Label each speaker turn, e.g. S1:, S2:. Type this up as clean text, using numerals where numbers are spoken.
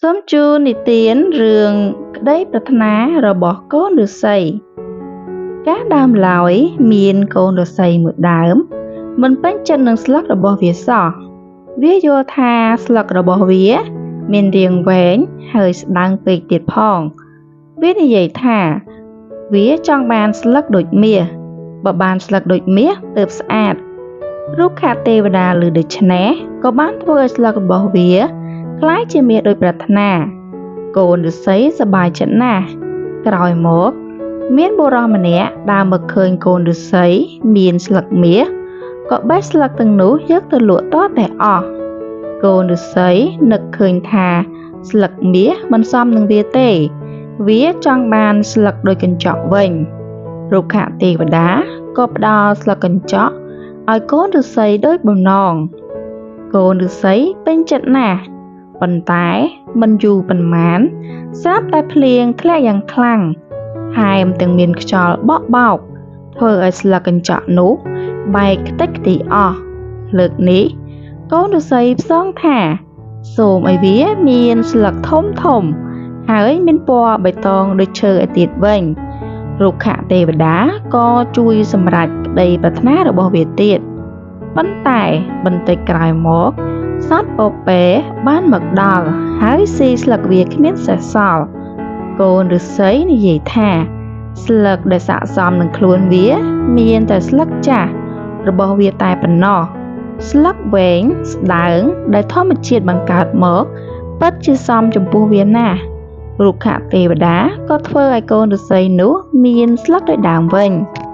S1: សូមជូននិទានរឿងក្តីប្រាថ្នារបស់កូនឫស្សី កាលដើមឡើយ មានកូនឫស្សីមួយដើម មិនពេញចិត្តនឹងស្លឹករបស់វាសោះ វាយល់ថាស្លឹករបស់វាមានរាងវែងហើយស្ដើងពេកទៀតផង វានិយាយថា វាចង់បានស្លឹកដូចមាស បើបានស្លឹកដូចមាសទើបស្អាត រុក្ខទេវតាឮដូច្នេះក៏បានធ្វើឲ្យស្លឹករបស់វាក្លាយជាមាសដូចប្រាថ្នា កូនឫស្សីសប្បាយចិត្តណាស់ ក្រោយមក មានបុរសម្នាក់ដើរមកឃើញកូនឫស្សីមានស្លឹកមាស ក៏បេះស្លឹកទាំងនោះយកទៅលក់ទាល់តែអស់ កូនឫស្សីនឹកឃើញថាស្លឹកមាសមិនសមនឹងវាទេ វាចង់បានស្លឹកដូចកញ្ចក់វិញ រុក្ខទេវតាក៏ផ្ដល់ស្លឹកកញ្ចក់ឲ្យកូនឫស្សីដូចបំណង កូនឫស្សីពេញចិត្តណាស់ ប៉ុន្តែមិនយូរប៉ុន្មាន ស្រាប់តែភ្លៀងធ្លាក់យ៉ាងខ្លាំង ថែមទាំងមានខ្យល់បក់បោក ធ្វើឲ្យស្លឹកកញ្ចក់នោះបែកខ្ទេចខ្ទីអស់ លើកនេះ កូនឫស្សីផ្សងថា សូមឲ្យវាមានស្លឹកធំៗ ហើយមានពណ៌បៃតងដូចឈើឯទៀតវិញ រុក្ខទេវតាក៏ជួយសម្រេចក្តីប្រាថ្នារបស់វាទៀត ប៉ុន្តែបន្តិចក្រោយមក សត្វពពែបានមកដល់ ហើយស៊ីស្លឹកវាគ្មានសេះសល់ កូនឫស្សីនិយាយថា ស្លឹកដែលស័ក្តិសមនឹងខ្លួនវាមានតែស្លឹកចាស់របស់វាតែប៉ុណ្ណោះ ស្លឹកវែងស្ដើងដែលធម្មជាតិបង្កើតមកពិតជាសមចំពោះវាណាស់ រុក្ខទេវតាក៏ធ្វើឲ្យកូនឫស្សីនោះមានស្លឹកដូចដើមវិញ។